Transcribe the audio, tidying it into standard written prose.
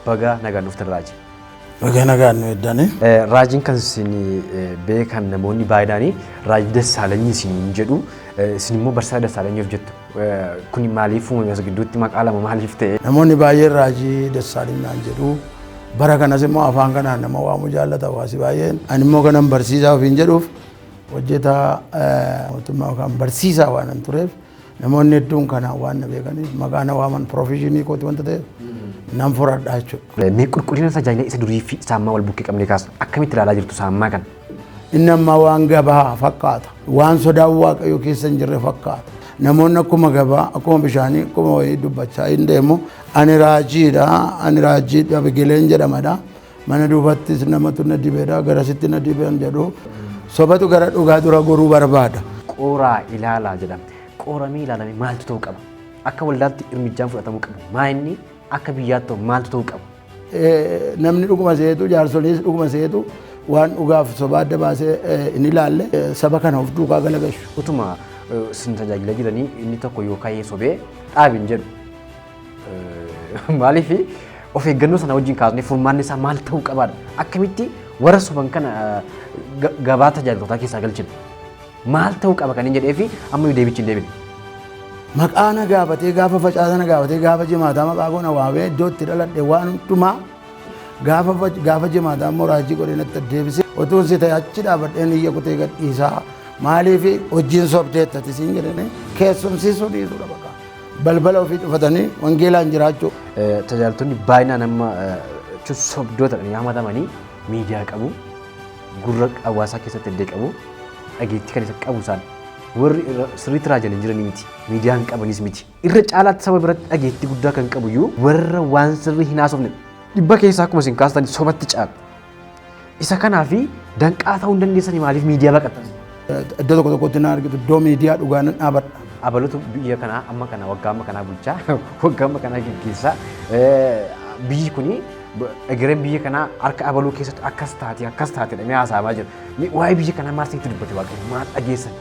Baga nagaan dhuftan, Raajii. Baga nagaan nu eddanii. Raajiin kan isin beekan namoonni baay'inaan Raajii Dassaalanyii isiniin jedhu, isin immoo Barsiisaa Dassaalanyii of jettu. Kun maaliif uumame? As gidduutti maqaa lama maaliif ta'e? Namoonni baay'een Raajii Dassaalany naan jedhu. Bara kanas immoo afaan kanaan nama waamuu jaallata hawaasi baay'een. Ani immoo kanan barsiisaa ofiin jedhuuf hojjetaa mootummaa yookaan barsiisaa waan an tureef, namoonni hedduun kanaan waan na beekaniif maqaa na waaman profession kooti wanta ta'eef nan furadha jechuudha. Mee qulqullina tajaajila isa durii fi isa ammaa wal bukkee qabnee kaasna. Akkamitti ilaalaa jirtu isa ammaa kana? Inni ammaa waan gabaa fakkaata. Waan sodaan Waaqayyo keessa hin jirre fakkaata. Namoonni akkuma gabaa, akkuma bishaanii, akkuma wayii dubbachaa hin deemu. Ani raajiidha, ani raajiidha, Biqileen jedhamadha. Mana duubattis namatu na dibeedha, garasitti na dibeen jedhu. Sobatu gara dhugaa dura goruu barbaada. Qoraa ilaalaa jedhama. Qoramee ilaalamee maaltu ta'uu qaba? Akka waldaatti irmijjaan fudhatamuu qabu. Maa inni akka biyyaatti ta'u maaltu ta'uu qaba? Namni dhuguma seetu, jaarsoliis dhuguma seetu, waan dhugaaf sobaa adda baasee hin ilaalle saba kana of duukaa galagashu. Utuma isin tajaajila jiranii inni tokko yoo ka'ee sobee dhaabin jedhu. Maaliif of eeggannoo sana wajjin kaasnee furmaanni isaa maal ta'uu qabaadha? Akkamitti warra soban kana gabaa tajaajiltootaa keessaa galchina? Maal ta'uu qaba kan hin jedhee fi ammayyuu deebichi hin deebine. Maqaa na gaafatee, gaafa facaasa na gaafatee, gaafa jimaataa maqaa koo na waamee, iddoo itti dhaladhe waan hundumaa, gaafa jimaataa immoo raajii godhee natti deebisee, utuun si ta'e achi dhaabadheen iyya kutee gadhiisaa, maaliif hojiin sobdeetta ati siin jedhanii keessumsiisuu dhiisuudha bakka. Balbala ofii cufatanii wangeelaan jiraachuu. Tajaajiltoonni baay'inaan amma sobdoota jedhanii hamatamanii miidiyaa qabu, gurra hawaasaa keessatti illee qabu, dhageettii kan isa qabu isaan. Warri sirriitti raajan hin jiranii miti, miidiyaa hin qabanis miti. Irra caalaatti saba biratti dhageettii guddaa kan qabu iyyuu warra waan sirrii hin haasofne. Dhibba keessaa akkuma isin kaastan sobatti caala. Isa kanaafi danqaa ta'uu hin dandeessanii, maaliif miidiyaa baqattan? Iddoo tokko tokkotti na argitu, iddoo miidiyaa dhugaa nan dhaabadha. Abalutu biyya kanaa amma kana waggaa amma kanaa bulchaa, waggaa amma kanaa geggeessaa. Biyyi kuni, egereen biyya kanaa harka abaluu keessatti akkas taate, akkas taate jedhamee haasa'amaa jira. Waa'ee biyya kanaa maal isinitti dubbate Waaqayyo? Maal dhageessan?